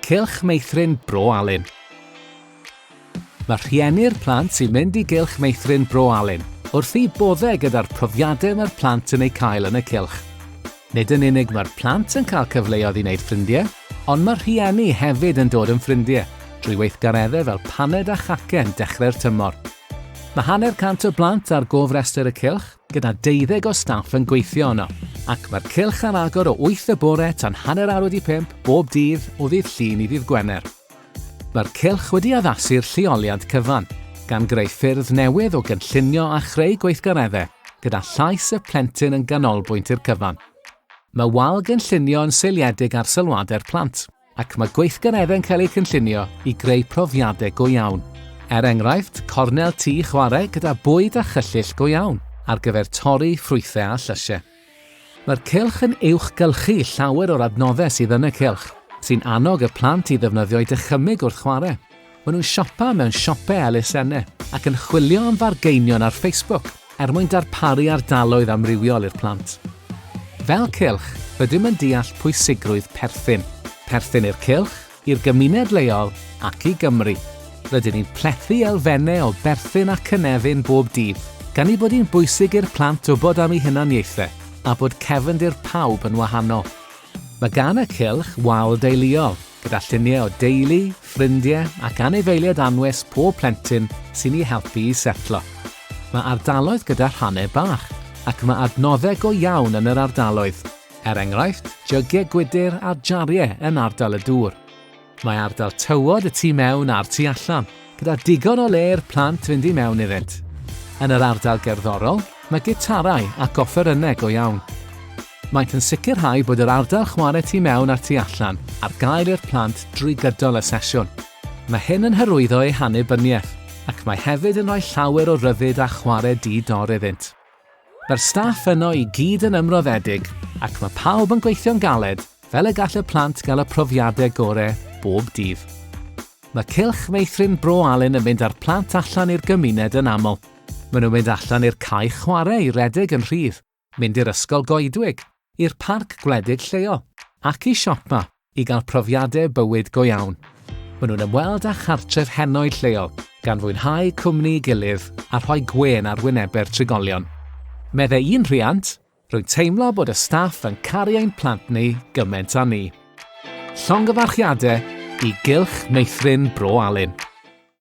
Cylch Meithrin Bro Alun. Mae rhieni'r plant sy'n mynd i Gylch Meithrin Bro Alun wrth eu boddau gyda'r profiadau mae'r plant yn eu cael yn y cylch. Nid yn unig mae'r plant yn cael cyfleoedd i wneud ffrindiau, ond mae'r rhieni hefyd yn dod yn ffrindiau drwy weithgareddau fel paned a chacen dechrau'r tymor. Mae hanner cant o blant ar gofrestr y cylch, gyda deuddeg o staff yn gweithio yno, ac mae'r cylch ar agor o wyth y bore tan hanner awr wedi pump bob dydd o ddydd Llun i ddydd Gwener. Mae'r cylch wedi addasu'r lleoliad cyfan, gan greu ffyrdd newydd o gynllunio a chreu gweithgareddau, gyda llais y plentyn yn ganolbwynt i'r cyfan. Mae wal gynllunio yn seiliedig ar sylwadau'r plant. Ac mae gweithgareddau'n cael eu cynllunio i greu profiadau go iawn. Er enghraifft, cornel tŷ chwarae gyda bwyd a chyllyll go iawn ar gyfer torri ffrwythau a llysiau. Mae'r cylch yn uwchgylchu llawer o'r adnoddau sydd yn y cylch, sy'n annog y plant i ddefnyddio'u dychymyg wrth chwarae. Maen nhw'n siopa mewn siopau elusennau ac yn chwilio am fargeinion ar Facebook er mwyn darparu ardaloedd amrywiol i'r plant. Fel cylch, rydym yn deall pwysigrwydd perthyn. Perthyn i'r cylch, i'r gymuned leol ac i Gymru. Rydyn ni'n plethu elfennau o berthyn a cynefin bob dydd, gan ei bod hi'n bwysig i'r plant wybod am eu hunaniaethau a bod cefndir pawb yn wahanol. Mae gan y cylch wal deuluol, gyda lluniau o deulu, ffrindiau ac anifeiliaid anwes pob plentyn sy'n eu helpu i setlo. Mae ardaloedd gyda rhannau bach, ac mae adnoddau go iawn yn yr ardaloedd, er enghraifft, jygiau gwydr a jariau yn ardal y dŵr. Mae ardal tywod y tu mewn a'r tu allan, gyda digon o le i'r plant fynd i mewn iddynt. Yn yr ardal gerddorol, mae gitarau ac offerynnau go iawn. Maent yn sicrhau bod yr ardal chwarae tu mewn a'r tu allan ar gael i'r plant drwy gydol y sesiwn. Mae hyn yn hyrwyddo eu hannibyniaeth, ac mae hefyd yn rhoi llawer o ryddid a chwarae di-dor iddynt. Mae'r staff yno i gyd yn ymroddedig ac mae pawb yn gweithio'n galed fel y gall y plant gael y profiadau gorau bob dydd. Mae Cylch Meithrin Bro Alun yn mynd â'r plant allan i'r gymuned yn aml. Maen nhw'n mynd allan i'r cae chwarae i redeg yn rhydd, mynd i'r ysgol goedwig, i'r parc gwledig lleol, ac i siopa i gael profiadau bywyd go iawn. Maen nhw'n ymweld â chartref henoed lleol, gan fwynhau cwmni gilydd a rhoi gwên ar wynebau'r trigolion. Meddai un rhiant, Rwy'n teimlo bod y staff yn caru ein plant ni gymaint â ni. Llongyfarchiadau i Gylch Meithrin Bro Alun.